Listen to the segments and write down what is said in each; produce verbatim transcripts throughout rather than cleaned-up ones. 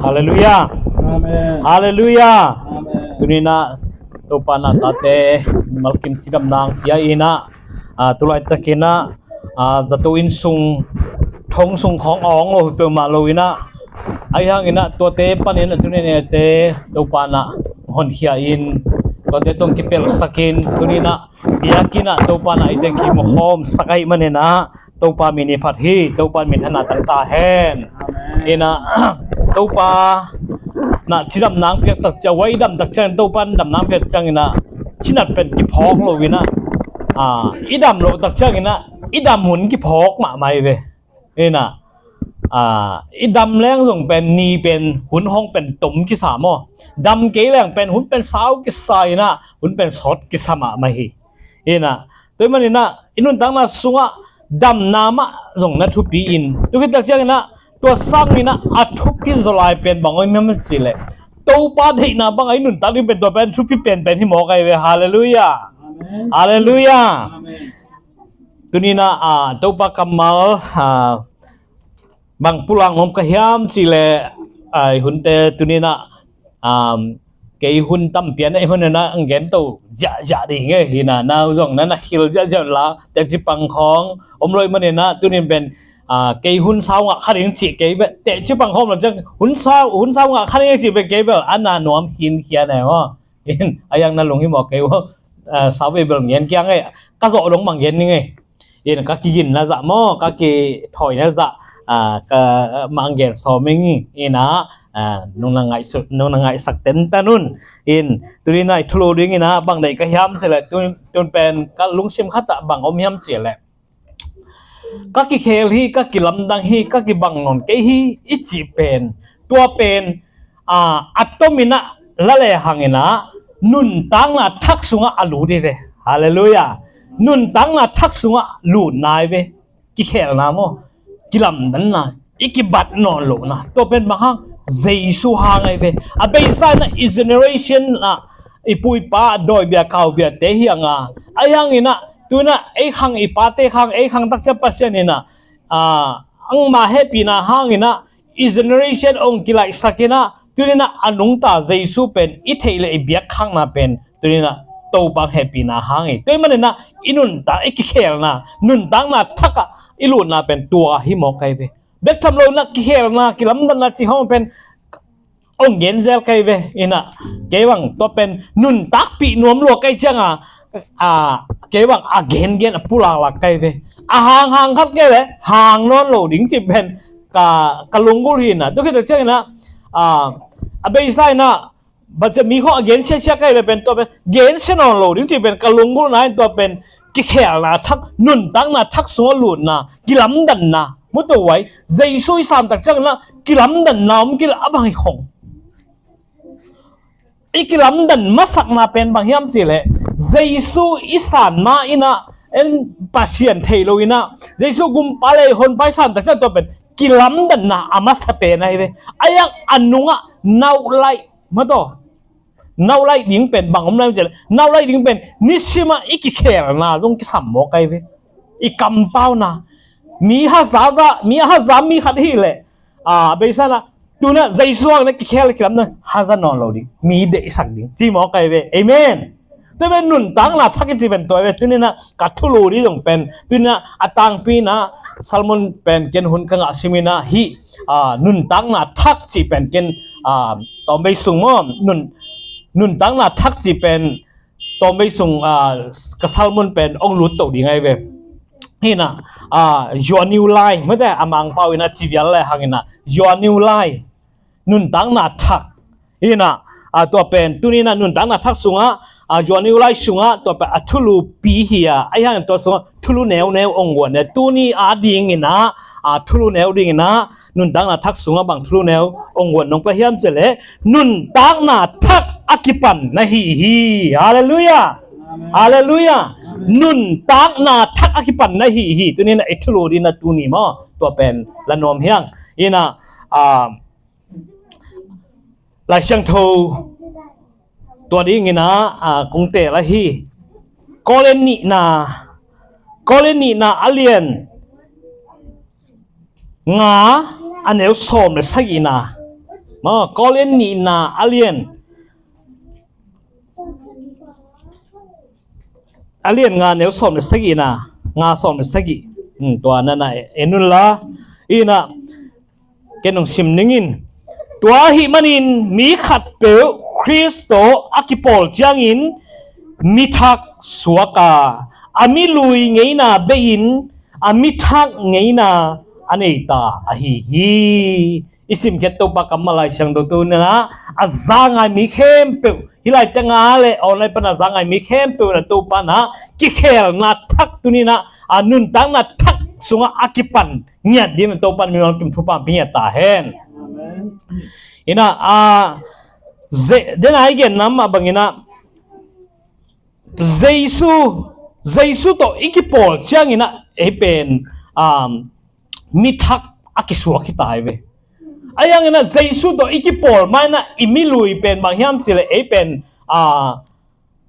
Halleluiah. Halleluiah. Tuni-in ah Topa in ah tate mimal kim cidamna hong pia in ah, ah, tu laitakin ah, ah, zato inn sung, thong sung khawng a awng lo hi peuhmah lo in ah, ahi hangin ah tuate panin ah tuni-in ah eite Topa in ah honkhia in, tuate tawh kipelhsak in, tuni-in ah biakinn ah Topa in ah eite kimu khawmsak ahih manin ah Topa min i phat hi. Topa min thana tang ta hen. In ah Topa in ah cidamna hong piak tak ciang, huai i dam tak ciangin, Topa in damna hong piak tak ciangin ah cinat pen kiphawk lo in ah, ah, i dam loh tak ciangin ah i dam hun kiphawk mahmah hi ve. In ah, ah, i dam leng zong pen ni pen hun hong pen tom kisa maw? Dam kei leng pen hun pen sau kisa in ah, hun pen sawt kisa mahmah hi. In ah, tua ahih manin ah i nuntakna sungah damna mah zong na thupi in, tu khit tak ciangin ah tua sangin ah a thupi zaw lai pen bang om hiam cih leh, Topa deihna bang a i nuntak ding pen tua pen thupi penpen hi mawk ahi ve. Halleluiah. Halleluiah. Tuni-in ah, ah, Topa kammal, ah, bang pulak nuam ka hiam cih leh, ah, i hunte tuni-in ah, um, kei hun tampi a neih manin ah hong gen to ziahziah ding hi. In ah nau zong na na khil ziahziah un la, tehcipang khawng om lo ahih manin ah tuni-in pen, ah, kei hun sau ngah kha ding cih kei bel, tehcipang khawng om lo ciang hun sau, hun sau ngah kha ding cih pen kei bel a na nuam khinkhia na hi maw? In, a yang na lung hi maw kei uh? Ah, sau bel ngen kiang ei, ka zawh dong bang gen ning ei. In, ka kiginna zah maw, ka kithawina zah, ah, ka, ah, mah gen sawm ing. In ah, ah, nong na ngaihsut, nong na ngaihsak tentan un. In, tuni-in ah i thulu dingin ah bang deih ka hiam cih leh, tun, tun pen ka lungsim khat ah bang om hiam cih leh, ka kikhel hi, ka kilamdang hi, ka kibang nawn kei hi i cih pen, tua pen, ah, a tomin ah la lehangin ah nuntakna thak sungah a lut hi ve. Halleluiah. Nuntakna thak sungah lutna hi ve. Kikhelna maw, kilamdanna, i kibat nawn lohna, tua pen bang hang? Jesu hang ahi ve. A beisa in ah i generation ah i pu i pa dawi bia kau biate hi hang a, ahi hangin ah tu-in ah ei khang, i pate khang, ei khang tak ciang Pasian in ah, ah, angmah hehpihna hangin ah i generation hong kilaihsak in ah, tuni-in ah a nungta Jesu pen i theih leh i biak khakna pen tuni-in ah Topa hehpihna hang hi. Tua ahih manin ah i nuntak, i kikhelna, nuntakna thak ah i lutna pen tua hi mawk ahi ve. Bek tham lo in ah kikhelna, kilamdanna cih khawng pen hong gen zel ka hi ve. In ah kei bang tua pen nuntakpih nuam lua ka hih ciang a, ah, kei bang a gengen a pulaklak ka hi ve. A hanghang khat kei leh hang nawn lo ding cih pen ka, ka lunggulh hi. In ah tu khit tak ciangin ah, ah, a beisa in ah bang ci a, mi khawng a gen siasia ka hih leh pen tua pen gen sia nawn lo ding cih pen ka lunggulhna in, tua pen kikhelna thak, nuntakna thak sungah lutna, kilamdanna. Mu to huai, Jesu i san tak ciangin ah kilamdanna om kei leh a bang hi khong. I kilamdan masakna pen bang hiam cih leh, Jesu i san ma in ah, en Pasian thei lo in ah, Jesu gumpa leh honpa i san tak ciang tua pen kilamdanna a masa pen ahi ve. A yang a nungah naulaih, ma to, naulaih ding pen bang om lai cih leh, naulaih ding pen nisim ah i kikhelna zong kisam mawk ahi ve. I kampauna, mi haza, mi haza mi khat hi leh, ah, beisa in ah, tu-in ah Jesu hang na kikhel kilamdan, haza nawn lo ding, mi deihsak ding ci mawk ahi ve. Amen. Tua pen nuntakna thak i cih pen tua hi ve. Tuni-in ah ka thulu ding zong pen, tuni-in ah a tangpi in ah sermon pen ken hun ka ngah sim in ah hih, ah, nuntakna thak cih pen ken, ah, tawmvei sung maw, nun, nuntakna thak cih pen tawmvei sung, ah, ka sermon pen hong lut to ding ahi ve. In ah, ah, Your New Life, mate, a Mangpau in ah ci vial lehangin ah Your New Life, nuntakna thak. In ah, ah, tua pen tuni-in ah nuntakna thak sungah, ah, Your New Life sungah tua pen a thulupi hi a, ahi hangin tua sungah thulu neuneu hong guan e. Tuni a dingin ah, ah, thulu neu dingin ah nuntakna thak sungah bang thulu neu hong guan nong pia hiam cih leh, nuntakna thak a kipan na hi hi. Halleluiah. Halleluiah. Nuntakna thak a kipan na hi hi. Tuni-in ah i thulu ding in ah tuni maw, tua pen la nuam hi hang. In ah, ah, Lai Siangtho tua dingin ah, ah, kong teel ahi. Korin nihna, Korin nihna a lian nga, a neu sawm leh sagihna. Maw, Korin nihna a lian, a lian nga neu sawm le sagihna, nga sawm le sagih. Hmm, tua na na en un la. Ina, ken hong sim ning in. Tua ahih manin mi khatpeuh Khrist tawh a kipawl ciangin mi thak suak a, a mi lui ngeina bei-in a mi thak ngeina a nei ta ahi hi. I simkhiat Topa kammal Lai Siangtho tuni-in ah, a za ngai mi khempeuh, hih lai teng ah le online pan a za ngai mi khempeuh in ah Topa in ah kikhelna thak tuni-in ah, a nuntakna thak sungah a kipan ngiat dingin Topa in mimal kim thupha pia ngiat ta hen. Amen. Ina, a, ze-, den a i genna mah bangin ah, Jesu, Jesu tawh i kipawl ciangin ah ei pen, um, mi thak a kisuak hi ta hi ve. Ahi hangin ah Jesu tawh i kipawl ma-in ah i mi lui pen bang hiam cih leh ei pen, ah,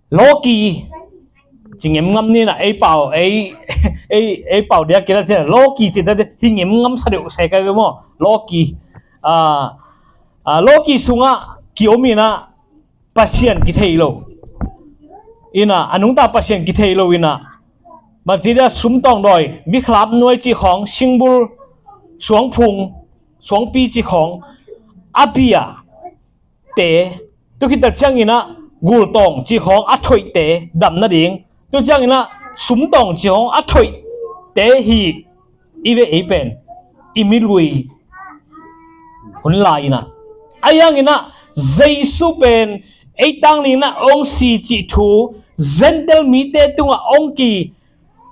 lawki ci ngemngam ni in ah, ei pau, ei, ei, ei pau diak in ah ci-in ah lawki ci ta hi ngemngam sa deuh se ka hi ve maw. Lawki, ah, ah, lawki sungah ki-om in ah Pasian kithei lo. Ina, a nungta Pasian kithei lo ina. Bangci dia sumtawng dawi, bikhlap nuai cih khawng, singbul, suangphung, suangpi cih khawng, a bia te, tu khit tak ciangin ah gultawng cih khawng a thoihte dam nading. Tu ciangin ah sumtawng cih khawng a thoihte hi i ve ei pen i mi lui hun lai in ah. Ahi hangin ah Jesu pen ei tangdingin ah hong si cih thu Gentile mite tungah hong ki,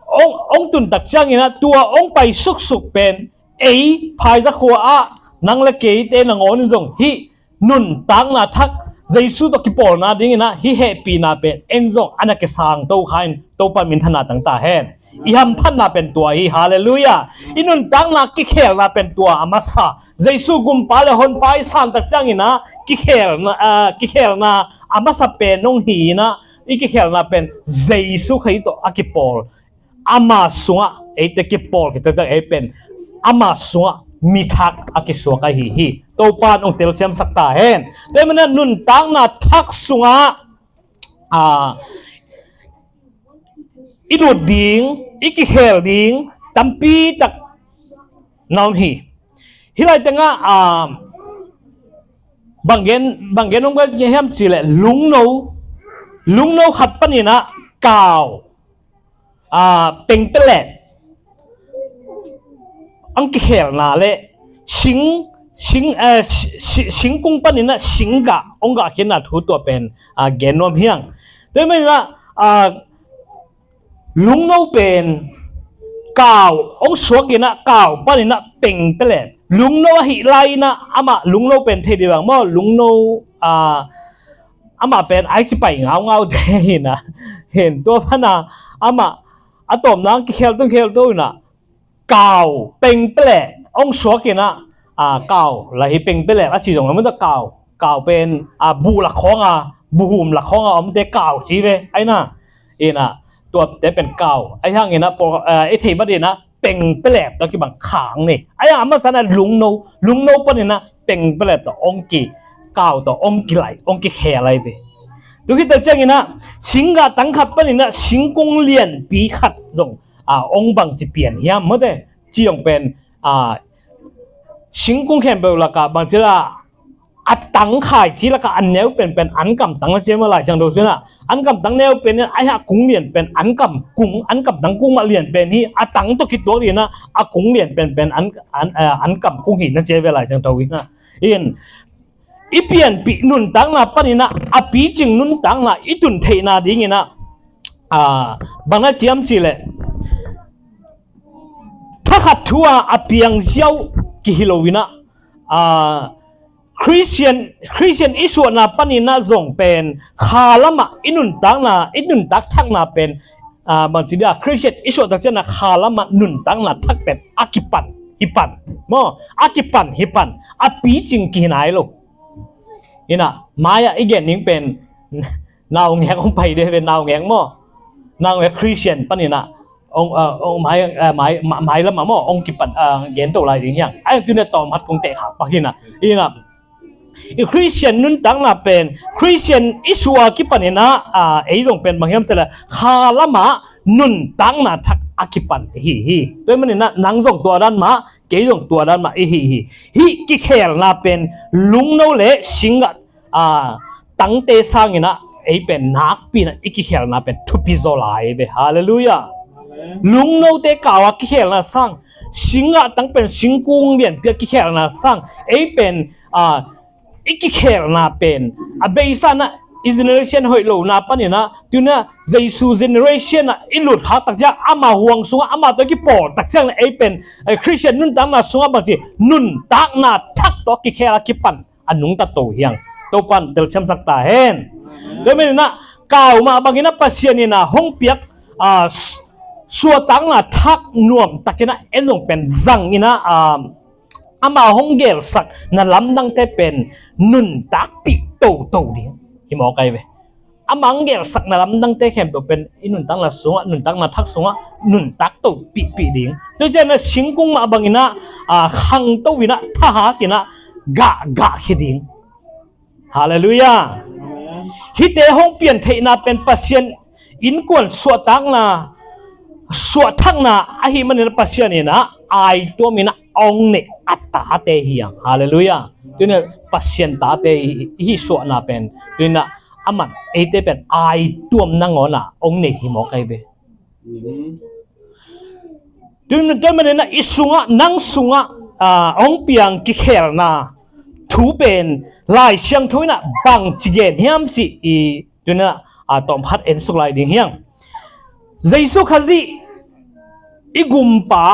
hong, hong tun tak ciangin ah tua hong pai suksuk pen ei phaiza khua ah nang le keite nangawn in zong hih nuntakna thak Jesu tawh kipawlna dingin ah hih hehpihna pen en zong a na kisang to kha in Topa minthanna tang ta hen. I hamphatna pen tua hi, halleluiah. I nuntakna kikhelna pen tua a masa. Jesu gumpa le honpa i san tak ciangin ah kikhelna, ah, kikhelna a masa pen hong hi in ah, i kikhelna pen Jesu Khrih tawh a kipawl. Ama sungah eite kipawl khit tak ciang ei pen ama sungah mi thak a kisuak ahi hi. Topa in hong telsiamsak ta hen. Tua ahih manin ah nuntakna thak sungah, ah, i lut ding, i kikhel ding tampi tak na om hi. Hih lai teng ah, ah, bang gen, bang gen hong gen hiam cih leh lungno, lungno khat panin ah kau, ah, pengpelet, ang kikhelna le sing, sing, eh, si-, si-, singkung panin ah singgah hong gah khinna thu tua pen, ah, gen nuam hi hang. Tua ahih manin ah, ah, lungno pen kau hong suak in ah kau panin ah pengpelet. Lungno ahih lai in ah amah lungno pen thei dih bang maw, lungno, ah, amah pen ai ci pai ngaungau te hi in ah. Hin tua pan ah amah a tawpna ang kikhel tung khel tung in ah kau pengpelet hong suak in ah, ah, kau lah hi pengpelet a ci zong a mun ta kau, kau pen, ah, buh lak khawng a, buhum lak khawng a omte kau ci ve, ai na. In ah tuate pen kau. Ahi hangin ah, pawl, ah, i thei bat in ah pengpelet tawh kibang khang ni. Ahi hang a masa in ah lungno, lungno panin ah pengpelet tawh hong ki, kau tawh hong kilai, hong kikhel lai ve. Tu khit tak ciangin ah singgah tang khat panin ah singkung lianpi khat zong, ah, hong bangci pian hiam maw te, ci zong pen, ah, singkung khempeuh lakah bangci la, a tang khaici lakah a neu penpen ankam tang na ci maw, Lai Siangtho sungah ankam tang neu pen in ah, ahi hang a kung lian pen ankam kung, ankam tang kung mah lian pen hi, a tang tawh kituak dih in ah a kung lian penpen an, an, eh, ankam kung hi na ci ve Lai Siangtho in ah. In, i pianpih nuntakna panin ah a picing nuntakna i tun theihna dingin ah, ah, bang na ci hiam cih leh thakhat thu a a piang ziau kihi lo in ah, ah, Khristian, Khristian i suahna panin ah zong pen kha lamah i nuntakna, i nuntak thakna pen, ah, bangci dia, Khristian i suah tak ciangin ah kha lamah nuntakna thak pen a kipan hi pan maw, a kipan hi pan, a picing kihi nai lo. In ah mai-ah i gen ding pen naungek hong pai dih ve, naungek maw, naungek Khristian panin ah hong, ah, hong mai, ah, mai, mai, mai lamah maw hong kipan, ah, gen to lai ding hi hang. Ahi hang tuni a tawm khat kong teh kha pak hi in ah. In ah I Khristian nuntakna pen Khristian i suah a kipaninah, a, ei zong pen bang hiam cih leh kha lamah nuntakna thak a kipan ihi hi. Tua ahih maninah nang zong tua dan mah, kei zong tua dan mah ihi hi. Hih kikhelna pen lungno le singgah, a, tangte sanginah ei pen nakpi inah i kikhelna pen thupi zaw lai ve. Halleluiah. Lungnote kau a kikhelna sang, singgah tang pen singkung lianpi a kikhelna sang ei pen, a, i kikhelna pen a beisa inah i generation hoih lohna paninah, tu inah Jesu generation ah i lut khak takciang, ama huang sungah ama tawh i kipawl takciang inah ei pen, eh, Khristian nuntakna sungah bangci nuntakna thak tawh kikhel a kipan a nungta to hi hang. Topan telsiamsak ta hen. Tua ahih maninah kau mah banginah Pasian inah hong piak, a, s-, suahtakna thak nuamtakinah en zong pen zanginah, a, ama hong gelsak na lamdangte pen nuntakpih toto ding hi mawk ai ve. Ama hong gelsak na lamdangte khempeuh pen i nuntakna sungah, nuntakna thak sungah nuntak topihpih ding. Tua ciangin a singkung mah banginah, a, khangto inah, thahakinah gahgah khia ding. Halleluiah. Hihte hong piantheihna pen Pasian innkuan suahtakna, suahtakna ahih maninah Pasian inah aituam inah hong neih a tate hi hang. Halleluiah. Tu inah Pasian tate i, i hih suahna pen tu inah aman eite pen aituam nangawnah hong nei hi mawk ai ve. Tua ahih maninah i sungah, nang sungah, a, hong piang kikhelna thu pen Lai Siangtho inah bangci gen hiam cih i tu inah, a, tawmkhat ensuk lai ding hi hang. Jesu Khazih i Gumpa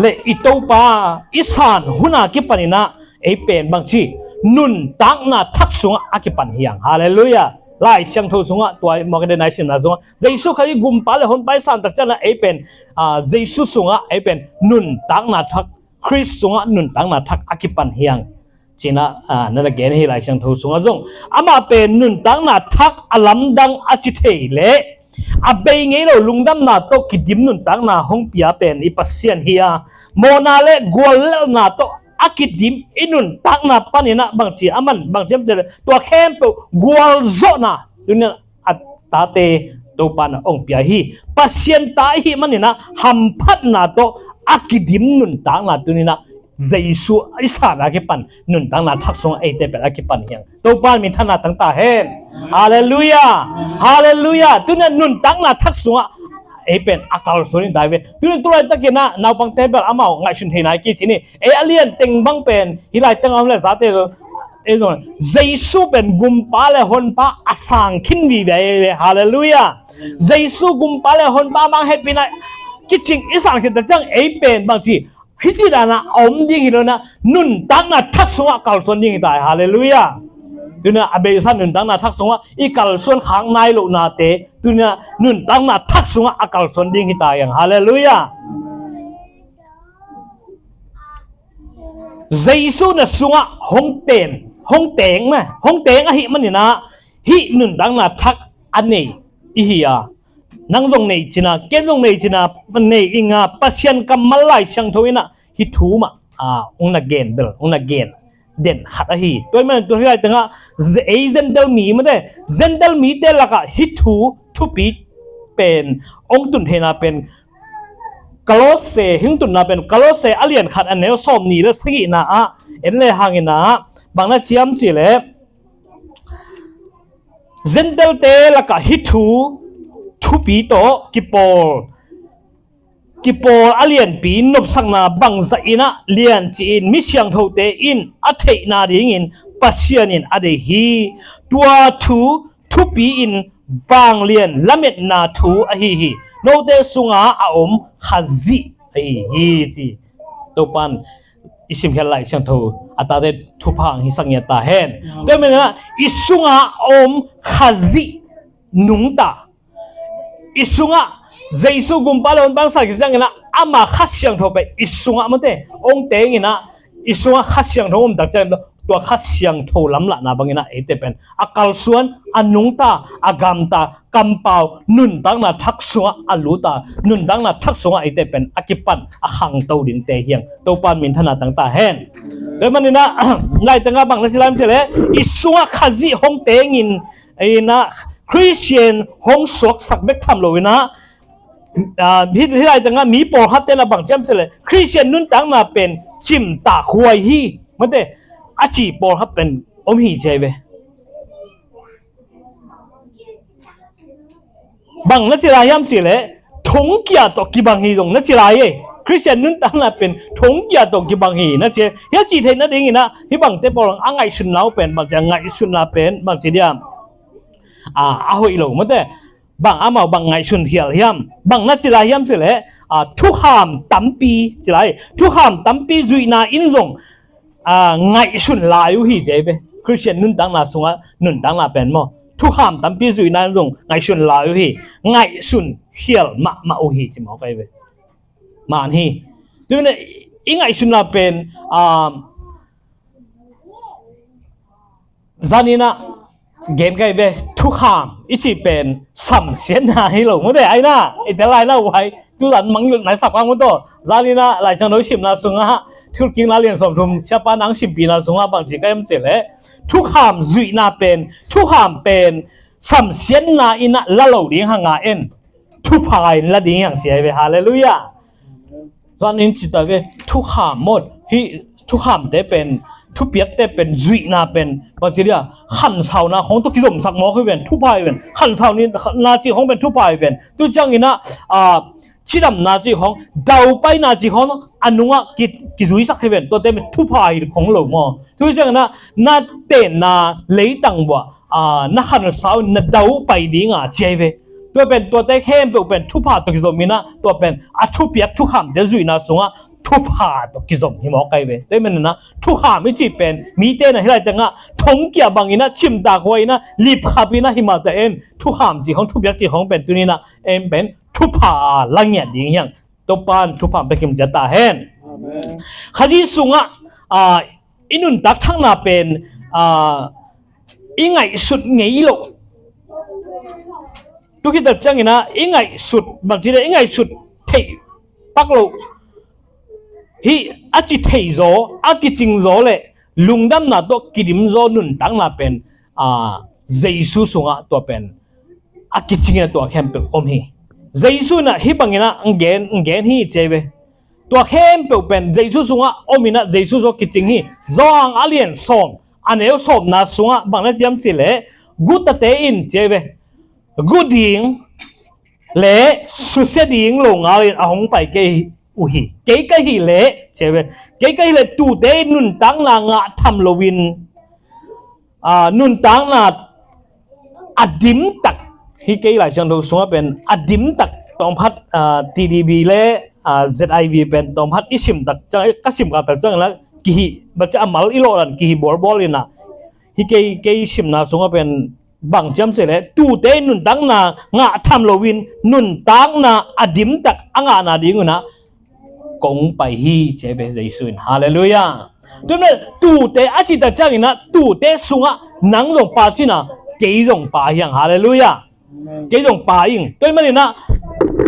le i Topa i san hun a kipaninah ei pen bangci nuntakna thak sungah a kipan hi hang. Halleluiah. Lai Siangtho sungah tua i mawk a den a i simna sungah Jesu Khazih Gumpa le Honpa i san takcianginah ei pen, a, Jesu sungah ei pen nuntakna thak, Khrist sungah nuntakna thak a kipan hi hang. Cinah, a, na na gen hi Lai Siangtho sungah zong amah pen nuntakna thak a lamdang a ci thei leh a bei ngei lo lungdamna tawh kidim nuntakna hong pia pen i Pasian hi a, mawhna le guallelhna tawh a kidim i nuntakna paninah bangci aman bangci hiam cih leh tua khempeuh gualzawhna tu inah a tate Topan a hong pia hi. Pasian ta ihih maninah hamphatna tawh a kidim nuntakna tu inah Jesu i san a kipan nuntakna thak sungah eite pen a kipan hi hang. Topan minthanna tang ta hen. Halleluiah. Halleluiah. Tu inah nuntakna thak sungah ei pen a kalsuan hi ta ve. Tu inah tu laitakinah naupangte bel amau ngaihsun theihna i kici ni. Ei a lian teng bang pen hih lai teng a om le zate ei zong Jesu pen Gumpa le Honpa a sang khin vive. Halleluiah. Jesu Gumpa le Honpa mang hehpihna kicing i sang khin takciang ei pen bangci hih ci danah a om ding hi lo inah nuntakna thak sungah kalsuan ding hi ta hi. Halleluiah. Tu inah a beisa nuntakna thak sungah i kalsuan khak nai lohnate tu inah nuntakna thak sungah a kalsuan ding hi ta hi hang. Halleluiah. Jesu na sungah hong ten, hong teng mah, hong teng ahih maninah hih nuntakna thak a nei ihi a, nang zong nei cina, ken zong nei cina, nei inga Pasian kammal Lai Siangtho inah hih thu mah, a, hong na gen bel, hong na gen den khat ahi. Tua ahih manin tua hih lai tengah ei Gentile mi mate, Gentile mite lakah hih thu thupi pen hong tun theihna pen Kolose, hong tunna pen Kolose a lian khat a neu sawmnih le sagihna ah en le hanginah bang na ciam cih leh Gentile-te lakah hih thu thupi tawh kipawl, kipawl a lianpi nopsakna bangzah inah lian ci-in mi siangthote in a theihna dingin Pasian in a deih hi. Tua thu thupi-in vanglian lametna thu ahi hi. Note sungah a om Khazih ahi hi ci. Topan i simkhiat Lai Siangtho a tate thupha hong hisak ngiat ta hen. Tua manin ah i sungah a om Khazih nungta, i sungah Jesu Gumpa le Honpa hong sang khit ciangin ah ama Kha Siangtho pen i sungah mate hong tengin ah, i sungah Kha Siangtho hong om tak ciangin Tua Kha Siangtho lamlahna bangin ah eite pen a kalsuan, a nungta, a gamta, kampau, nuntakna thak sungah a luta, nuntakna thak sungah eite pen a kipan a khangto dingte hi hang. Topa in minthanna tang ta hen. Tua ahih manin ah, Lai Tangah bang na ci lai hiam cih leh, i sungah Khazih hong tengin, in ah Khristian hong suaksak bek tham lo in ah, ah, hih, hih Lai Tangah mi pawlkhat ten ah bang ci hiam cih leh, Khristian nuntakna pen cimtak huai hi, mate, a ci pawlkhat pen om hi ci hi ve. Bang na ci lai hiam cih leh, thongkia tawh kibang hi zong na ci lai e. Khristian nuntakna pen thongkia tawh kibang hi na ci hi. Hih a cih theih nadingin ah, hih bangte pawl a ngaihsutna uh pen bang ci, a ngaihsutna pen bang ci diam? A, a hoih lo, mate. Bang amau bang ngaihsun khial hiam? Bang na ci lai hiam cih leh, a, thukham tampi ci lai. Thukham tampi zuihna in zong, a, ngaihsun lai uh hi ci hi ve. Khristian nuntakna sungah nuntakna pen maw, thukham tampi zuihna in zong ngaihsun lai uh hi. Ngaihsun khial mahmah uh hi ci mawk ahi ve. Man hi. Tua ahih manin ah i ngaihsutna pen, a, zanin ah gen ka hi ve, thukham i cih pen samsiatna hi lo, mute, ai na, i tel lai na uh hai, tu zan mangngilh nai sak pang mu tawh. Zanin ah Lai Siangtho simna sungah, Thilkikna lian sawmthum, Siapa nang simpihna sungah bang ci ka hiam cih leh, thukham zuihna pen, thukham pen samsiatna in ah la lo ding hang a, en, thupha in la ding hang ci hi ve. Halleluiah. Zanin ci ta ve, thukham mawk, hih thukhamte pen, thupiakte pen, zuihna pen, bang ci dia, khansauna khawng tawh kizomsak mawk hi ven, thupha hi ven, khansauna cih khawng pen thupha hi ven. Tu ciangin ah, a, cidamna cih khawng, daupaina cih khawng a nungah ki, kizuisak hi ven, tuate pen thupha hi khawng lo maw. Tu ciangin ah, na tenna leitang uah, a, na khansau, na daupai ding a ci hi ve. Tua pen, tuate khempeuh pen thupha tawh kizom in ah, tua pen a thupiak thukhamte zuihna sungah thupha tawh kizom hi mawk ahi ve. Tua ahih manin ah thukham i cih pen mite in ah hih lai tangah thongkia bangin ah, cimtak huai in ah, lipkhap in ah hi mah ta, en, thukham cih khawng, thupiak cih khawng pen tuni in ah, en, pen thupha la ngiat ding hi hang. Topa in thupha pia kim ciat ta hen. Amen. Khazih sungah, a, i nuntak thakna pen, a, i ngaihsut ngei loh. Tu khit tak ciangin ah i ngaihsut, bang ci dia, i ngaihsut theih pak loh, hih a ci thei zaw, a kicing zaw leh lungdamna tawh kidim zaw nuntakna pen, a, Jesu sungah tua pen a kicing in ah tua khempeuh om hi. Jesu in ah hih bangin ah hong gen, hong gen hi ci hi ve. Tua khempeuh pen Jesu sungah om in ah Jesu sungah kicing hi. Johan a lian sawm, a neu sawmna sungah bang na ci hiam cih leh, gutate in ci hi ve, gu ding leh susia ding lo ngalin a hong pai kei uh hi. Kei ka hih leh ci hi ve, kei ka hih leh tuute in nuntakna ngah tham loin, a, nuntakna a dimtak, hih kei Lai Siangtho sungah pen a dimtak tawmphat, a, T D B leh, a, Z I V pen tawmphat i simtak ciang, ka simkaktak ciang lah kihih, bang ci a mal i lawh dan kihih bawlbawl in ah, hih kei, kei simna sungah pen bang ci hiam cih leh, tuute in nuntakna ngah tham loin nuntakna a dimtak a ngah nading un ah kong pai hi ci hi ve Jesu in. Halleluiah. Tua ahih manin tuute a cih tak ciangin ah, tuute sungah nang zong pa ci in ah, kei zong pa hi hang. Halleluiah. Amen. Kei zong pa ing. Tua ahih manin ah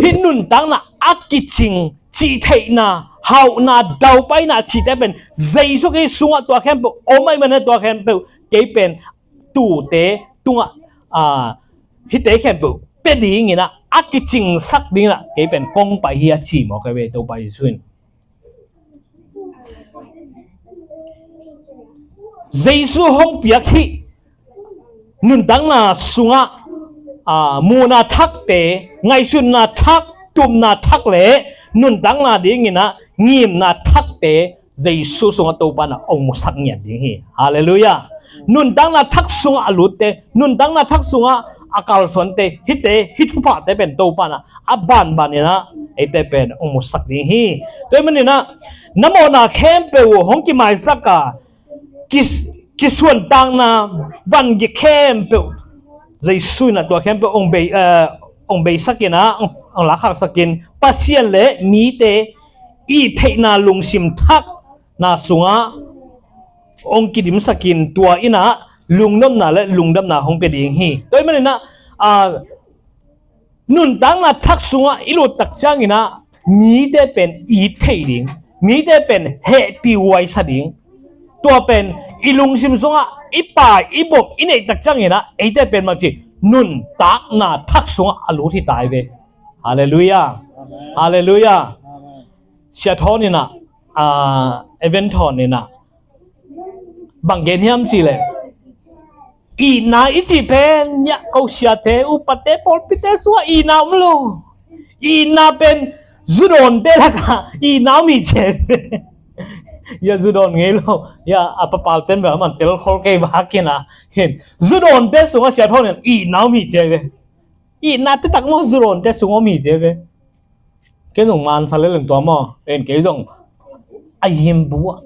hih nuntakna a kicing, cihtheihna, hauhna, daupaina cihte pen Jesu Khrist sungah tua khempeuh om ahih manin ah tua khempeuh kei pen tuute tungah, a, hihte khempeuh pia dingin ah, a kicingsak dingin ah kei pen kong pai hi a ci mawk ahi ve Topa Jesu in. Jesu hong piak hih nuntakna sungah, a, muhna thakte, ngaihsutna thak, tupna thak leh nuntakna dingin ah ngimna thakte Jesu sungah Topa in ah hong musak ngiat ding hi. Halleluiah. Nuntakna thak sungah a lutte, nuntakna thak sungah a kalsuante, hihte, hih thuphate pen Topa in ah a banbanin ah eite pen hong musak ding hi. Tua ahih manin ah na mawhna khempeuh uh hong kimaisak a, ki, kisuantakna vangik khempeuh Jesu in ah tua khempeuh hong bei, eh, hong beisak in ah, hong, hong lakhaksak in, Pasian leh mite i theihna lungsim thak na sungah hong kidimsakin tua in ah lungdamna le lungdamna hong pia ding hi. Tua ahih manin ah, ah, nuntakna thak sungah i lut tak ciangin ah mite pen it thei ding, mite pen hehpih huaisa ding. Tua pen i lungsim sungah i pai i bawm i neih tak ciangin ah eite pen bangci nuntakna thak sungah a lut hi ta hi ve. Halleluiah. Amen. Halleluiah. Amen. Sia Thawn in ah, ah, Evan Thawn in ah bang gen hiam cih leh, itna i cih pen, ya, ko siate, upate, pawlpite sungah itna om lo. Itna pen zudawnte lakah itna om hi ci. Ya, zudawn ngei lo. Ya, a papalte in bel a man tel khol kei bek hi na. Hin, zudawnte sungah Sia Thawn in itna om hi ci ve. Itna taktak maw, zudawnte sungah om hi ci ve. Kei zong mansa leleng tua maw, en kei zong a yembu ah,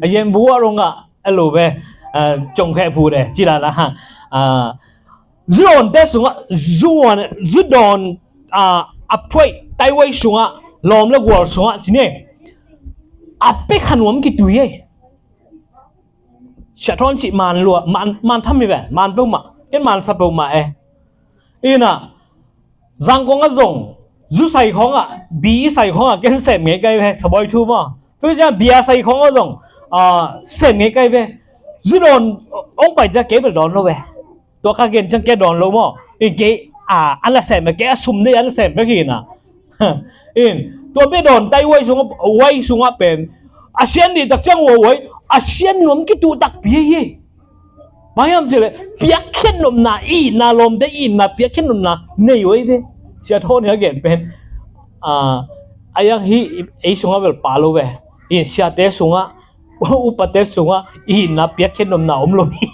a yembu ah rong ah a lo ve, ah, congkheh phu de ci dan ah, ah, zudawnte sungah, zudawn, zudawn, ah, a phuaih taihuai sungah, lawm le gual sungah ci ni, a pia kha nuam kitui ei. Sia Thawn cih man lua, man, man tham hi ve, man peuhmah, ken mansa peuhmah e. Ina, Zangkong ah zong, zu sai khawng ah, bi sai khawng ah, ken sem ngei kai ve, sabawi thu maw. Tua ciang bia sai khawng ah zong, ah, sem ngei kai ve. Zu dawn, hong pai ciang kei bel dawn lo ve. Tua ka gen ciang kei dawn lo maw. In kei, ah, an la sem ve, kei a sum dei an la sem ve hi na. In, tua bia dawn tai huai sungah, huai sungah pen. A sian dih tak ciang huai huai, a sian nuam kituh takpi hi. Bang hiam cih leh, piakkhiat nopna itna, lawmte itna, piakkhiat nopna nei uh ei ve. Sia Thawn in a gen pen, ah, a yang hi ei sungah bel pha lo ve. In siate sungah, upate sungah itna piakkhiat nopna om lo hi.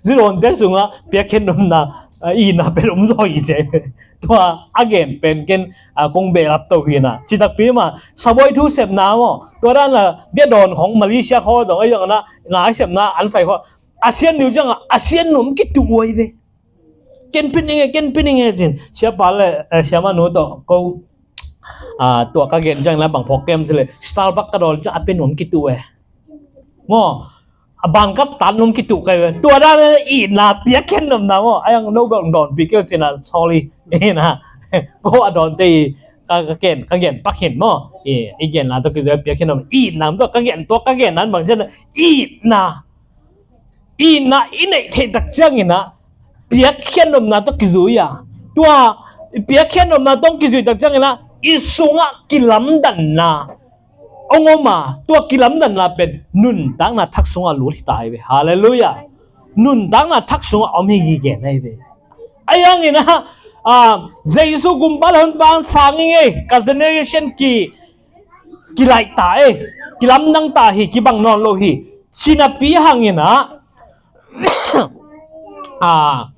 Zudawnte sungah piakkhiat nopna, ah, itna pen om zaw hi ci. Tua a gen pen ken, ah, kong behlap to hi na. Citakpi mah, sabawi thu sepna maw. Tua dan a, bia dawn khawng Malaysia khawng zong, ei zong na, na sepna, an sai khawng. A sian dih ciang a, a sian nuam kituh uh ei ve. Ken pia ning e, ken pia ning e cin. Siapa le, eh, siamanu tawh, ko, ah, tua ka gen ciang na bang phawk kem cih leh, Starbucks ka dawn ciang a pia nuam kituh e. Maw, a bangkap tan nuam kituh kai ve. Tua dan a itna piakkhiat nopna maw. A yang no bang dawnpih kei uh cin a, sorry. Ina, ko a dawnte i, ka, ka gen, ka gen pak hin maw. I, i genna tawh kizui a piakkhiat nopna. Itna tawh ka gen, tua ka genna bang ci a, itna. Itna i neih theih tak ciangin ah, piakkhiat nopna tawh kizui a. Tua, i piakkhiat nopna tawh kizui tak ciangin ah, i sungah kilamdanna hong om a, tua kilamdanna pen nuntakna thak sungah lut hi ta hi ve. Halleluiah. Nuntakna thak sungah om hi gige na hi ve. A yang in ah, ah, Jesu gumpa le honpa sang ing ei, ka generation ki, kilaih ta ei, kilamdang ta hi, kibang nawn lo hi. Ci napi hangin ah, ah,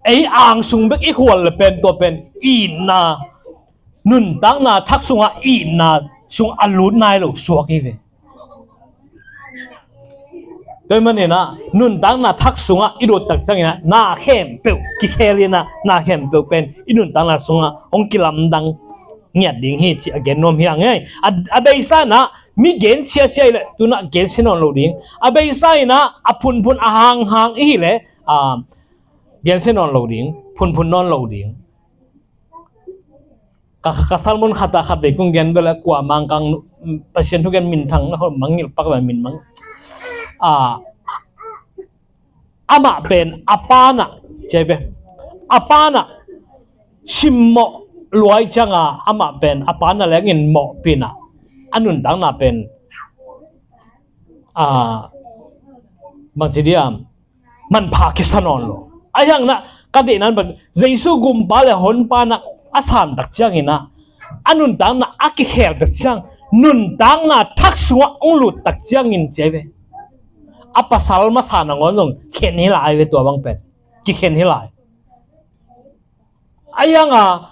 ei angsung bek i khual le pen tua pen itna, nuntakna thak sungah itna sung a lut nai lo suak hi ve. Tua ahih manin ah, nuntakna thak sungah i lut tak ciangin ah, na khempeuh kikhel in ah, na khempeuh pen i nuntakna sungah hong kilamdang ngiat ding hi ci a gen nuam hi hang ei. A, a beisa in ah, mi gen siasia hi leh, tu-in ah gensia nawn lo ding. A beisa in ah, a phunphun a hanghang i hi leh, ah, gensia nawn lo ding, phunphun nawn lo ding. Ka, ka sermon khat ah khat vei kong gen bel a kua Mangkang, Pasian thu gen minthang na hol mangngilh pak ve min mang. Ah, amah pen a pa na, ci ve. A pa na simmawh luai ciang a, amah pen a pa na lengin mawhpih in ah, a nuntakna pen, ah, bangci diam, manpha kisa nawn lo. A yang na, ka deihna pen, Jesu gumpa le honpa na a san tak ciangin ah, a nuntakna a kikhel tak ciang, nuntakna thak sungah hong lut tak ciangin ci ve. A pasal masa nangawn zong khen hi lai ve tua bang pen. Kikhen hi lai. A yang a,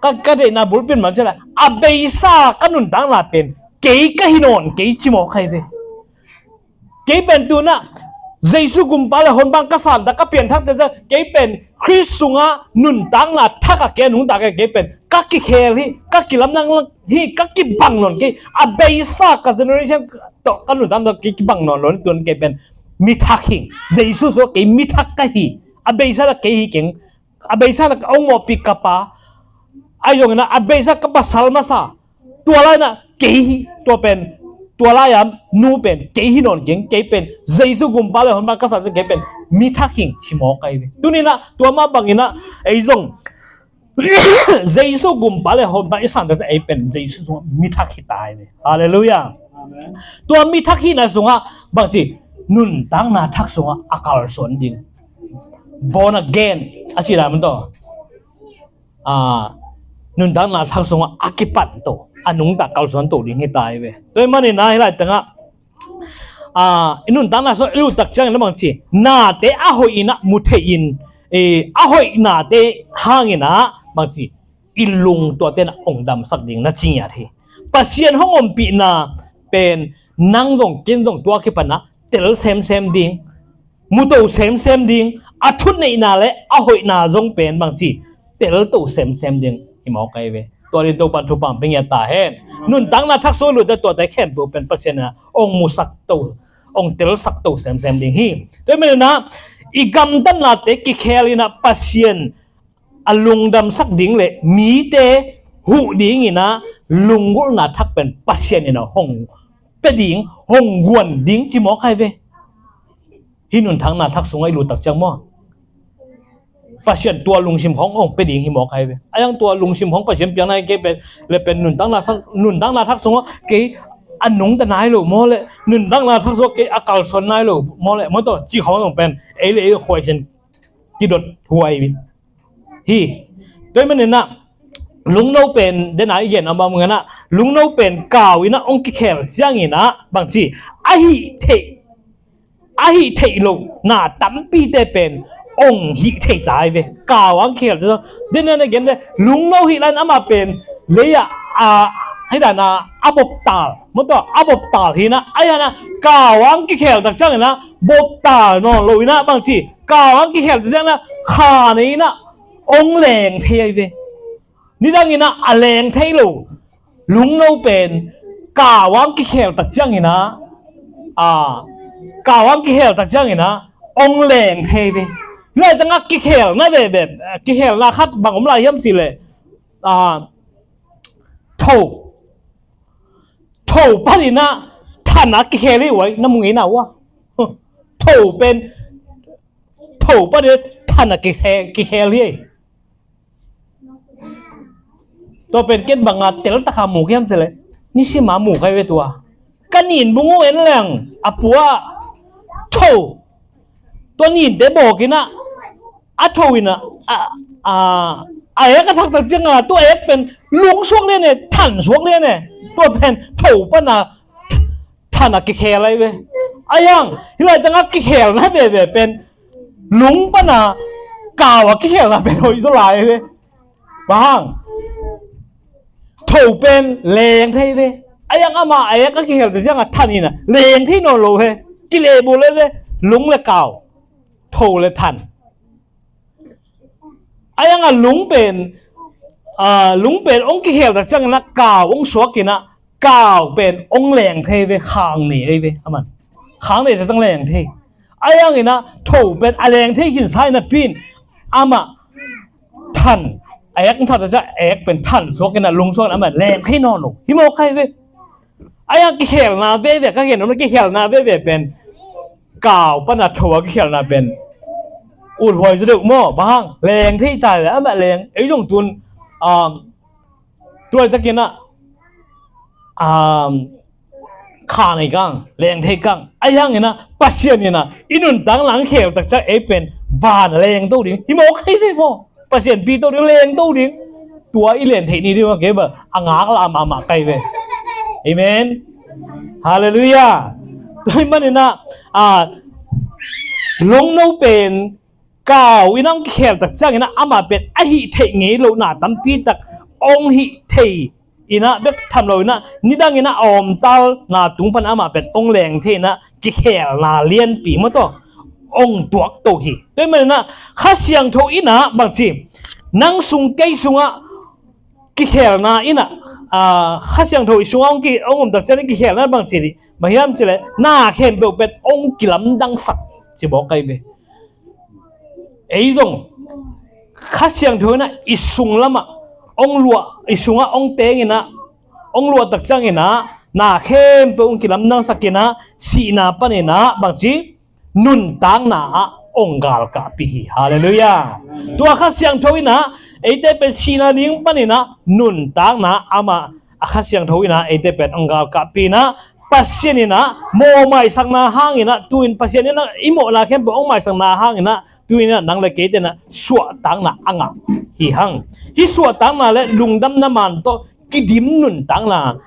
ka, ka deihna bulpi in bang ci leh, a beisa ka nuntakna pen kei ka hi nawn kei ci mawk hi ve. Kei pen tu-in ah, Jesu gumpa le honpa ka san tak, ka pianthak tak ciang, kei pen Khrist sungah nuntakna thak a kei a nungta kei kei pen ka kikhel hi, ka kilamdang hi, ka kibang nawn kei, a beisa ka generation tawh ka nuntakna tawh kei kibang nawn lo, tuan kei pen mi thak hi. Jesu sungah kei mi thak ka hi. A beisa na kei hi keng, a beisa na ka ong mawhpi ka pa, a zongin a beisa ka pasal masa, tua lai na kei hi, tua pen, tua lai a nu pen kei hi nawn keng, kei pen Jesu gumpa le honpa ka sa kei pen mi thak hi ci mawk ahi ve. Tuni na tua mah bangin a ei zong Jesu gumpa le honpa i san te ei pen Jesu sungah mi thak hi ta ahi ve. Halleluiah. Amen. Tua mi thak hihna sungah bangci nuntakna thak sungah a kalsuan ding. Born again a ci lai man tawh. Nuntakna thak sungah a kipan to, a nungta kalsuan to ding hi ta ahi ve. Tua ahih manin a hih lai tengah i nuntakna sungah i lut tak ciangin a bangci nate a hoih in a mu thei in, a hoih nate hangin a bangci i lung tuate na ong damsak ding na ci ngiat hi. Pasian hong ompihna pen nang zong ken zong tua kipan a tel semsem ding, muto semsem ding, a thutneihna le a hoihna zong pen bangci telto semsem ding hi mawk ahi ve. Tua ding Topan thupha pia ta hen. Nuntakna thak sung lut a tuate khempeuh pen Pasian in a ong musak to, ong telsak to semsem ding hi. Tua ahih manin a i gamtatnate kikhel in a Pasian a lungdamsak ding le mite huh dingin a lunggulhna thak pen Pasian in a hong pia ding, hong guan ding ci mawk ahi ve. Hih nuntakna thak sungah i lut tak ciang maw, Pasian tua lungsim hong ong pia ding hi mawk ahi ve. A yang tua lungsim hong Pasian piakna hi kei pen le pen nuntakna thak, nuntakna thak sungah kei a nungta nai lo maw le, nuntakna thak sungah kei a kalsuan nai lo maw le, maw tawh ci khong zong pen ei le ei khuaisian kidot huai hi. Tua ahih manin a lungno pen dena i gen a bang manin a lungno pen kau in a ong kikhel ciangin a bangci a hih theih, a hih theih loh na tampite pen ong hih thei ta ahi ve. Kau ang kikhel te zong dena na gen le lungno hih lai in amah pen lei ah a hih dan a a boptal, maw tawh a boptal hi in a, a hih dan a kau ang kikhel tak ciangin a boptal nawn lo in a bangci kau ang kikhel tak ciangin a kha nei in a ong leng thei ahi ve. Nidangin a a leng thei lo lungno pen kau ang kikhel tak ciangin a, a kau ang kikhel tak ciangin a ong leng thei ve. Lai tangah kikhelna veve, kikhelna khat bang om lai hiam cih leh, a tho, tho panin a than a kikhel hi uai, na mu ngei na uh a. Tho pen, tho panin a than a kikhel, kikhel hi. Tua pen ken banga teltak a mu hiam cih leh nisim a mu kai ve tua. Ka nin bung uh en leng a pua tho, tua ninte bawk in a, a tho in a, a, a, a ek a thak tak ciang a tua ek pen lung suak lian e, than suak lian e. Tua pen tho pan a than a kikhel ahi ve. A yang hih lai tangah kikhelna veve pen lung pan a kau a kikhelna pen hoih zaw lai ahi ve. Bang hang? Tho pen leng thei ve. A yang amah a ek a kikhel tak ciang a than in a leng thei nawn lo ve. Kilehbulh ahi ve. Lung le kau, tho le than. A yang a lung pen, a, lung pen ong kikhel tak ciang in a kau ong suak in a kau pen ong leng thei ve, khang nei ahi ve. Aman khang nei tak ciang leng thei. A yang in a tho pen a leng thei khin sa in a pin amah than, a ek ong thak tak ciang a ek pen than suak in a lung suak in a amah leng thei nawn lo hi mawk ahi ve. A yang kikhelna veve, ka gen nopna kikhelna veve pen kau pan a tho a kikhelna pen ut huai zaw deuh maw? Bang hang? Leng thei ta le amah leng, ei zong tun, um, tuai takin a, um, kha nei kang, leng thei kang. A yang in a Pasian in a i nuntakna ong khel tak ciang ei pen van a leng to ding hi mawk ahi ve maw? Pasian pi to ding, leng to ding. Tua i leng theih ni ding a kei bel a ngaklah mahmah kai ve. Amen. Halleluiah. Tua ahih manin a, a, lungno pen kau in a ong kikhel tak ciang in a amah pen a hih theih ngei lohna tampi tak ong hih thei in a bek tham lo in a nidang in a a omtalna tung pan amah pen ong leng thei in a kikhelna lianpi maw tawh ong tuak to hi. Tua ahih manin ah Kha Siangtho in ah bangci, nang sung kei sungah kikhelna in ah, ah, Kha Siangtho i sungah ong ki, ong om tak ciangin kikhelna bangci dih, bang hiam cih leh na khempeuh pen ong kilamdangsak, ci mawk ka hi ve. Ei zong Kha Siangtho in ah i sung lamah ong luah, i sungah ong teng in ah, ong luah tak ciangin ah na khempeuh ong kilamdangsak in ah, sihna panin ah bangci, nuntakna ah ong galkapih hi. Halleluiah. Tua Kha Siangtho in ah eite pen sihna ding panin ah nuntakna amah, a Kha Siangtho in ah eite pen ong galkapih in ah, Pasian in ah mawh maisakna hangin ah, tu-in Pasian in ah i mawhna khempeuh ong maisakna hangin ah, tu-in ah nang le keite in ah suahtakna a ngah hi hang. Hih suahtakna le lungdamna man tawh kidim nuntakna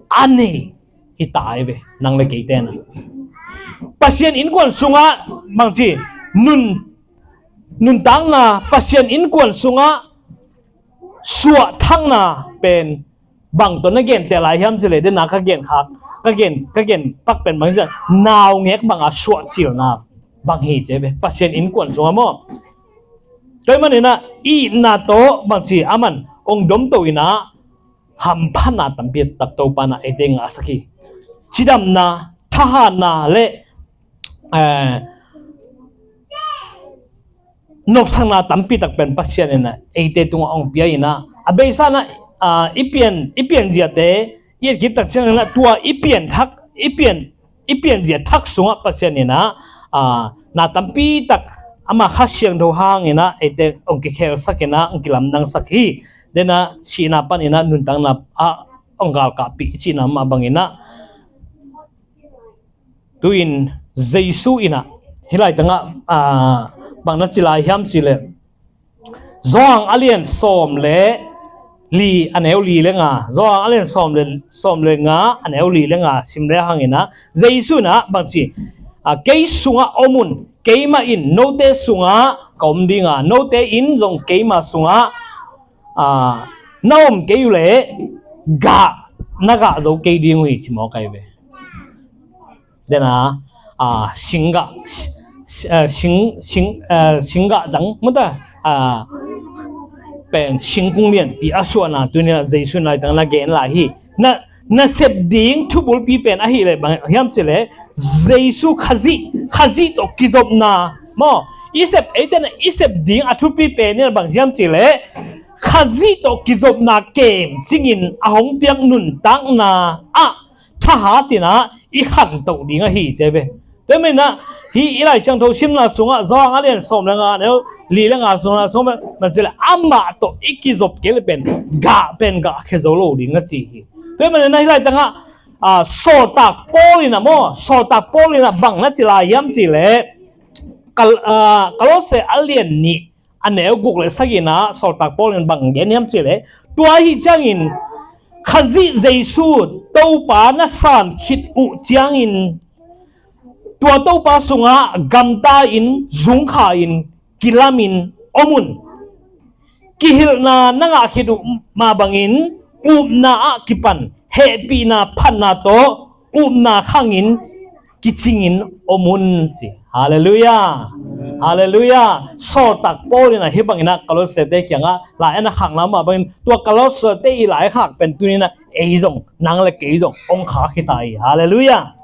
a nei hi ta hi ve, nang le keite in ah. Pasian innkuan sungah bangci, nun, nuntakna, Pasian innkuan sungah suahtakna pen bang tawh na genteh lai hiam cih leh, den ah ka gen khak, ka gen, ka gen pak pen bang hiam cih leh, naungek bang a suahcilna bang hi ci ve, Pasian innkuan sungah maw. Tua ahih manin ah itna tawh bangci, aman ong domto in ah hamphatna tampi tak Topa in ah eite ngahsak hi. Cidamna, thahatna le, eh, nopsakna tampi tak pen Pasian in ah eite tungah ong pia in ah, a beisa in ah, ah, i pian, i pian ziate i et khit tak ciangin ah, tua i pian thak, i pian, i pian zia thak sungah Pasian in ah, ah, na tampi tak ama Kha Siangtho hangin ah eite ong kikhelsak in ah, ong kilamdangsak hi. Den ah sihna panin ah nuntakna ah ong galkapih cihna mah bangin ah, tu-in Jesu in ah hih laitangah, ah, bang na ci lai hiam cih leh, Johan a lian sawm le li, a neu li le nga, Johan a lian sawm le, sawm le nga, a neu li le nga sim le hangin ah, Jesu in ah bangci, ah, kei sungah om un, keimah in note sungah ka om ding a, note in zong keima sungah, ah, na om kei uh leh gah, na gah zo kei ding uh hi, ci mawk ka hi ve. Den ah, ah, singgah, eh, sing, sing, eh, singgah zang, mata, ah, pen singkung lianpi a suahna, tu-in ah Jesu in laitang na gen lai hi. Na, na sep ding thubulpi pen ahih leh bang hiam cih leh, Jesu Khazih, Khazih tawh kizopna maw. I sep, eite in ah i sep ding a thupi pen in ah bang hiam cih leh, Khazih tawh kizopna kemcingin a hong piak nuntakna ah thahat in ah i khantoh ding ahi ci ve. Tua ahih manin ah hih i Lai Siangtho simna sungah, Johan a lian sawm le nga, neu li le nga sungah, sungah bang ci leh, amah tawh i kizop kei leh pen gah pen gah khia zo lo ding a ci hi. Tua ahih manin ah hih laitangah, ah, sawltak Paul in ah maw, sawltak Paul in ah bang na ci lai hiam cih leh, Kal-, ah, Kolose a lian nih, a neu guk le sagihna sawltak Paul in bang gen hiam cih leh, tua ahih ciangin Khazih Jesu Topa na san khit uh ciangin, tua Topa sungah gamta in, zungkha in, kilamin om un. Kihilhna na ngah khit uh mah bangin upna ah kipan hehpihna phatna tawh upna khangin kicingin om un ci. Halleluiah. Halleluiah. Sawltak Paul in ah hih bangin ah Kolosete kiangah lai a na khakna mah bangin, tua Kolosete i lai khak pen tuni-in ah ei zong, nang le kei zong ong khak hi ta hi. Halleluiah.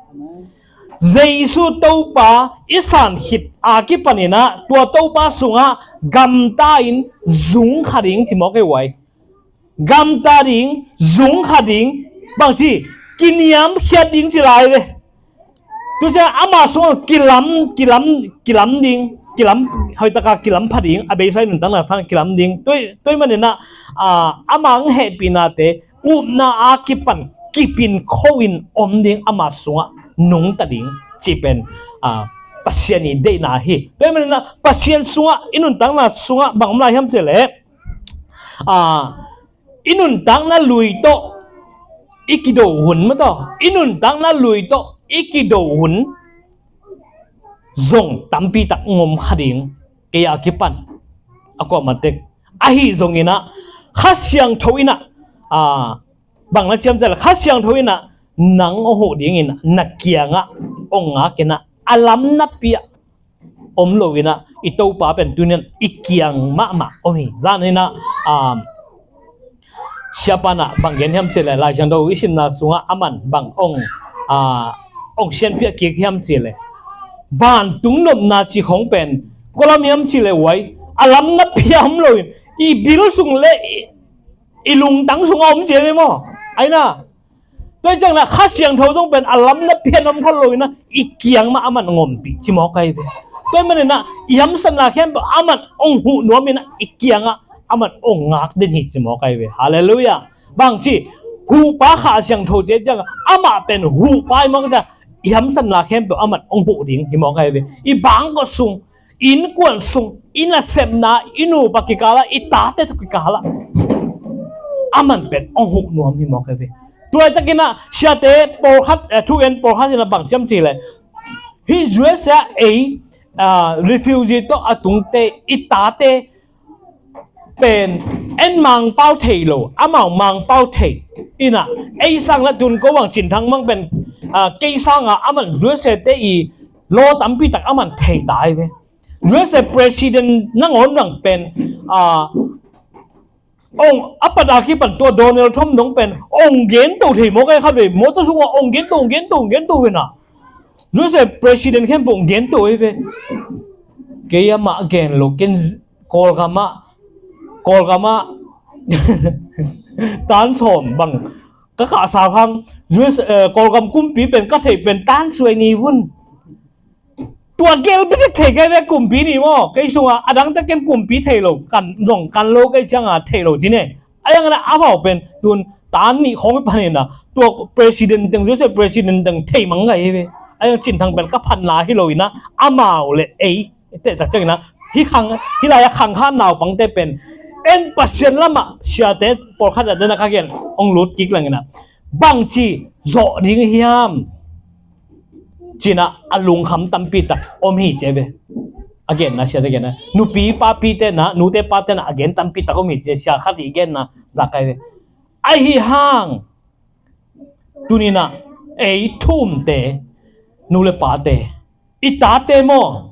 Jesu Topa i san khit a kipanin ah tua Topa sungah gamta in zungkha ding ci mawk ei uai. Gamta ding, zungkha ding, bangci, kiniamkhiat ding ci lai ve. Tu ciang ama sungah kilam, kilam, kilam ding, kilam, hoihtaka kilam pha ding, a beisa i nuntakna sang kilam ding. Tua, tua ahih manin ah, ah, ama hong hehpihnate upna a kipan kipin kho in om ding, ama sungah nungta ding cih pen, ah, Pasian i deihna hi. Tua ahih manin ah Pasian sungah, i nuntakna sungah bang om lai hiam cih leh, ah, i nuntakna lui tawh i kido hun maw taw, i nuntakna lui tawh i kido hun zong tampi tak ngom kha ding, kei a kipan a kuamah tek. Ahi zongin ah Kha Siangtho in ah, ah, bang na ci hiam cih leh, Kha Siangtho in ah nang hong huh dingin na kiangah hong ngak in ah, a lam napi ah om lo inah i Topa pen tuni-in i kiang mahmah om hi. Zan inah, um, siapa inah bang gen hiam cih leh, Lai Siangtho i simna sungah aman bang ong, ah, ong sianphiah kik hiam cih leh, vantung nopna cih khong pen kua lam hiam cih leh, huai a lam na piam lo in i bil sung le i, i lungtang sungah om ci hi maw? Ai na, tua ciang inah Kha Siangtho zong pen a lam na pian om kha lo inah i kiang mah aman ong ompih ci mawk ahi ve. Tua manin ah i hamsatna khempeuh aman ong huh nuam inah i kiangah aman ong ngak den hi ci mawk ahi ve. Halleluiah. Bang ci, huhpa Kha Siangtho ci ciang amah pen huhpa hi mawk ciang i hamsatna khempeuh aman ong huh ding hi mawk ahi ve. I bangkua sung, i innkuan sung, i nasepna, i nupa kikalah, i tate tawh kikalah aman pen ong huh nuam hi mawk ahi ve. Tua takin ah siate pawlkhat, eh, thugen pawlkhat inah bang ci hiam cih leh, hih U S A, ah, refugee tawh a tungte, i tate pen en Mangpau thei lo, amau Mangpau thei inah, ei sang la tun ko bang Cin Thang Mang pen, ah, kei sangah aman U S A te i law tampi tak aman thei ta ahi ve. U S A president nangawn bang pen, ah, ong a pat a kipan tua Donald Trump dong pen ong gento thei mawk ahi kha ve. Mawtaw sungah ong gento, ong gento, ong gento hi inah, U S A president khempeuh ong gento ahi ve. Kei amah gen lo, ken Kawlgam ah, Kawlgam ah tan sawm bang ka kahsa hang, U S, eh, Kawlgam kumpi pen ka theih pen tan suai ni vun. Tua gel bek thei kei ve, kumpi ni maw. Kei sungah a dangte ken kumpi thei lo, kan zong kan lo kei ciangah thei lo ci ne. A yang inah amau pen tun tan nih khong i pan inah tua president teng, U S A president teng thei mang ngai hi ve. A yang Cin Thang pen ka phatna hi lo inah amau le ei teh tak ciang inah hih khang, hih lai-ah khangkha naupangte pen en Pasian lamah siate pawlkhat ah den a ka gen ong lut kik lang inah bangci zawh ding hiam ci inah a lungkham tampi tak om hi ci ahi ve. A genna, siate genna, nupi papi te inah, nute pate inah a gen tampi tak om hi ci, sia khat i genna zak ahi ve. Ahi hang tuni inah ei thu umte, nu le pate, i tate maw,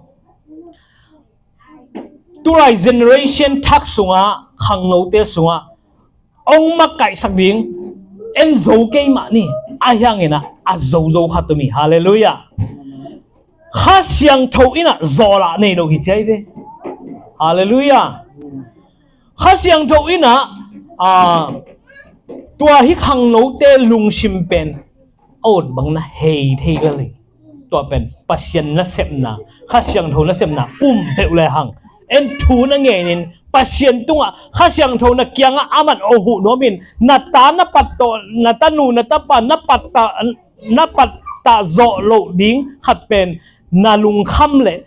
tulai generation thak sungah, khangnote sungah ong makaihsak ding en zo kei mah ni. Ahi hang inah a zo zo khat om hi. Halleluiah. Kha Siangtho inah zawhlah nei lo hi ci ahi ve. Halleluiah. Kha Siangtho inah, ah, tua hih khangnote lungsim pen a ut bang na hei thei lel hi. Tua pen Pasian nasepna, Kha Siangtho nasepna um peuh le hang, en thu na ngenin Pasian tungah, Kha Siangtho na kiangah aman ong huh nuam in, na ta na pat tawh, na tanu na tapa na pat ta, na pat ta zawh loh ding khat pen na lungkham le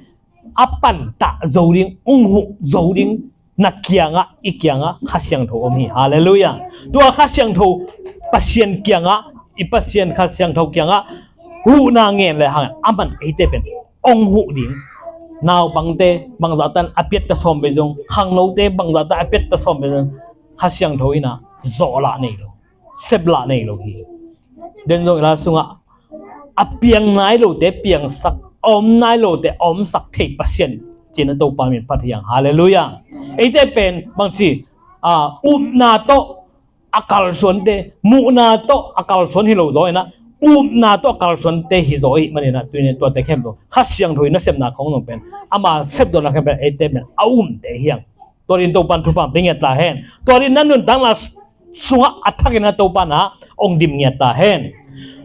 a pantah zo ding, ong huh zo ding na kiangah, i kiangah Kha Siangtho om hi. Halleluiah. Tua Kha Siangtho, Pasian kiangah, i Pasian Kha Siangtho kiangah huhna ngen le hang aman eite pen ong huh ding. Naupangte bangzah tan a piat ta sawm ve zong, khangnote bangzah tan a piat ta sawm ve zong, Kha Siangtho inah zawhlah nei lo, seplah nei lo hi. Den zong i la sungah a piang nai lote piangsak, a om nai lote a omsak thei Pasian ci inah Topa min phat hi hang. Halleluiah. Eite pen bangci, ah, upna tawh a kalsuante, muhna tawh a kalsuan hi lo zaw inah, upna tawh a kalsuante hi zaw ahih manin ah, tuni tuate khempeuh Kha Siangtho in nasepna khong zong pen ama sepzawhna khempeuh eite pen a umte hi hang. Tua dingin Topa'n thupha pia ngiat ta hen. Tua dingin na nuntakna sungah a thakin ah Topa'n ah ong dim ngiat ta hen.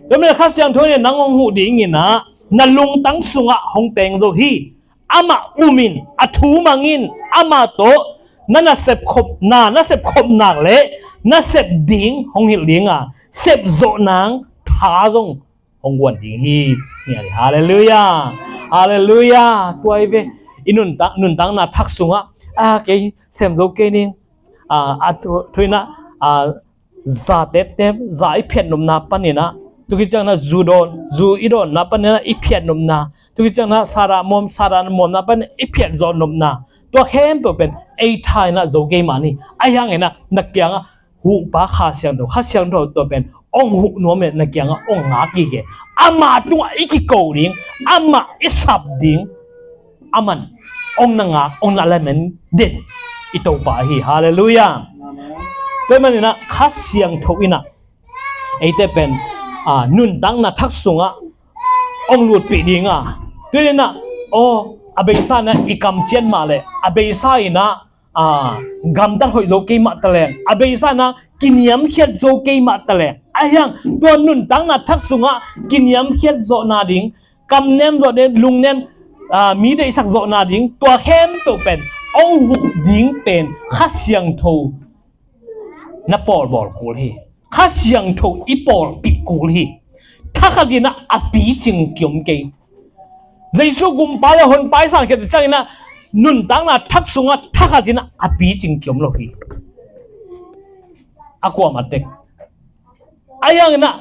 Tua manin ah Kha Siangtho in nang ong huh dingin ah na lungtang sungah hong teng zo hi. Amah um in, a thu mang in, amah tawh na nasep khopna, na sep khop nak le na sep ding hong hilh ding a, sep zawh nang tha zong hong guan ding hi. Halleluiah. Halleluiah. Tua hi ve. I nuntak, nuntakna thak sungah, a, kei sem zo kei ning, a, a thu, thu in ah, a, za teptep, za i phiat nopna panin ah, tukik ciangin ah zu dawn, zu i dawnna panin ah i phiat nopna, tukik ciangin ah sara mawm, sara mawmna panin i phiat zawh nopna, tua khempeuh pen ei tha in ah zo kei mah ni. Ahi hangin ah na kiangah huhpa Kha Siangtho, Kha Siangtho tua pen ong huh nuam in na kiangah ong ngak kik e. Amah tungah i kiko ding, amah i sap ding, Aman ong na ngak, ong na lamen den i Topa ahi. Halleluiah. Tua ahih manin ah Kha Siangtho in ah eite pen nuntakna thak sungah ong lutpih ding a, tua in ah, aw, a beisa in ah i kamciat mah leh, a beisa in ah gamtat hoih zo kei mah ta leng, a beisa in ah kiniamkhiat zo kei mah ta leng, ahi hang tua nuntakna thak sungah kiniamkhiat zawhna ding, kamnem zawh ding, lungnem, mi deihsak zawhna ding, tua khempeuh pen ong huh ding pen Kha Siangtho na pawlbawl kul hi. Kha Siangtho i pawlpih kul hi. Thakhat in ah a picing kiom kei. Jesu Gumpa le Honpa i san khiat ciangin ah nuntakna thak sungah thakhat in ah a picing kiom lo hi. A kuamah tek. Ahi hangin ah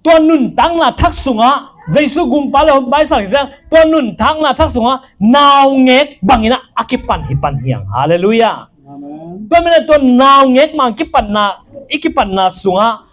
tua nuntakna thak sungah, Jesu Gumpa le Honpa i san khiat ciang, tua nuntakna thak sungah naungek bangin ah a kipan hi pan hi hang. Halleluiah. Tua ahih manin ah tua naungek bang kipanna, i kipanna sungah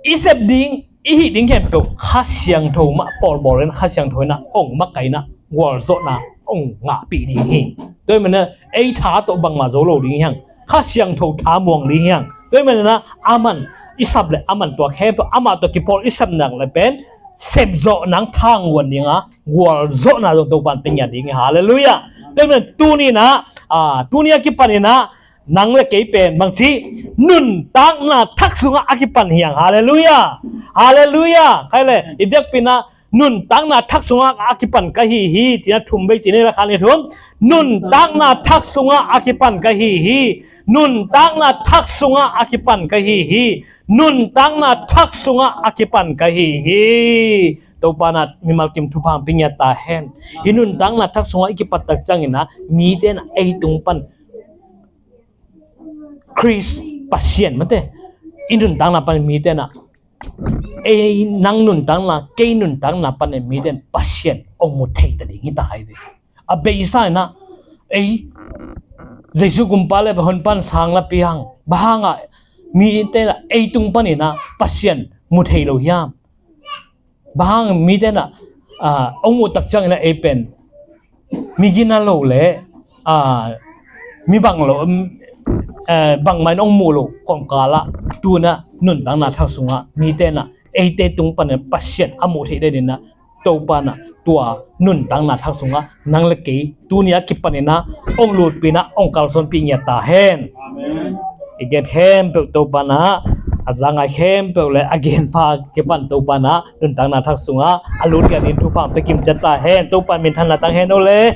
i sep ding, i hih ding khempeuh Kha Siangtho mah pawlbawl in, Kha Siangtho in ah ong makaih in ah gualzawhna ong ngahpih ding hi. Tua ahih manin ah ei tha tawh bangmah zo lo ding hi hang. Kha Siangtho tha muang ding hi hang. Tua ahih manin ah aman i sap leh aman tua khempeuh amah tawh kipawl i sep nak leh pen sepzawh nang thanghuan ding a, gualzawhna zong Topa'n pia ngiat ding hi. Halleluiah. Tua ahih manin tuni in ah, tuni a kipan in ah nang le kei pen bangci, nuntakna thak sungah a kipan hi hang. Halleluiah. Halleluiah. Khai le i biakpi in ah nuntakna thak sungah a kipan ka hi hi, ci-in ah thum vei ci ni la, khat, nih, thum. Nuntakna thak sungah a kipan ka hi hi. Nuntakna thak sungah a kipan ka hi hi. Nuntakna thak sungah a kipan ka hi hi. Topa'n ah mimal kim thupha pia ngiat ta hen. Hih nuntakna thak sungah i kipat tak ciangin ah mite in ah ei tung pan Khrist Pasian mate, i nuntakna pan mite in ah, ei, nang nuntakna, kei nuntakna pan mite in Pasian ong mu thei ta ding hi ta hi ve. A beisa in ah ei Jesu Gumpa le Honpa'n sang la pia hang, bang hang a mite in ah ei tung pan in ah Pasian mu thei lo hiam? Bang hang mite in ah ong muh tak ciangin ah ei pen mi gina lo le mi bang lo, bangmah in ong muh lo kawmkal ah, tu-in ah nuntakna thak sungah mite in ah eite tung pan in Pasian a muh theih den in ah, Topa'n ah tua nuntakna thak sungah nang le kei tuni a kipan in ah ong lutpih in ah ong kalsuanpih ngiat ta hen. I gen khempeuh Topa'n ah, a za ngai khempeuh le a gen pha kipan Topa'n ah nuntakna thak sungah a lut ngiat ding thupha pia kim ciat ta hen. Topa'n minthanna tang hen o le.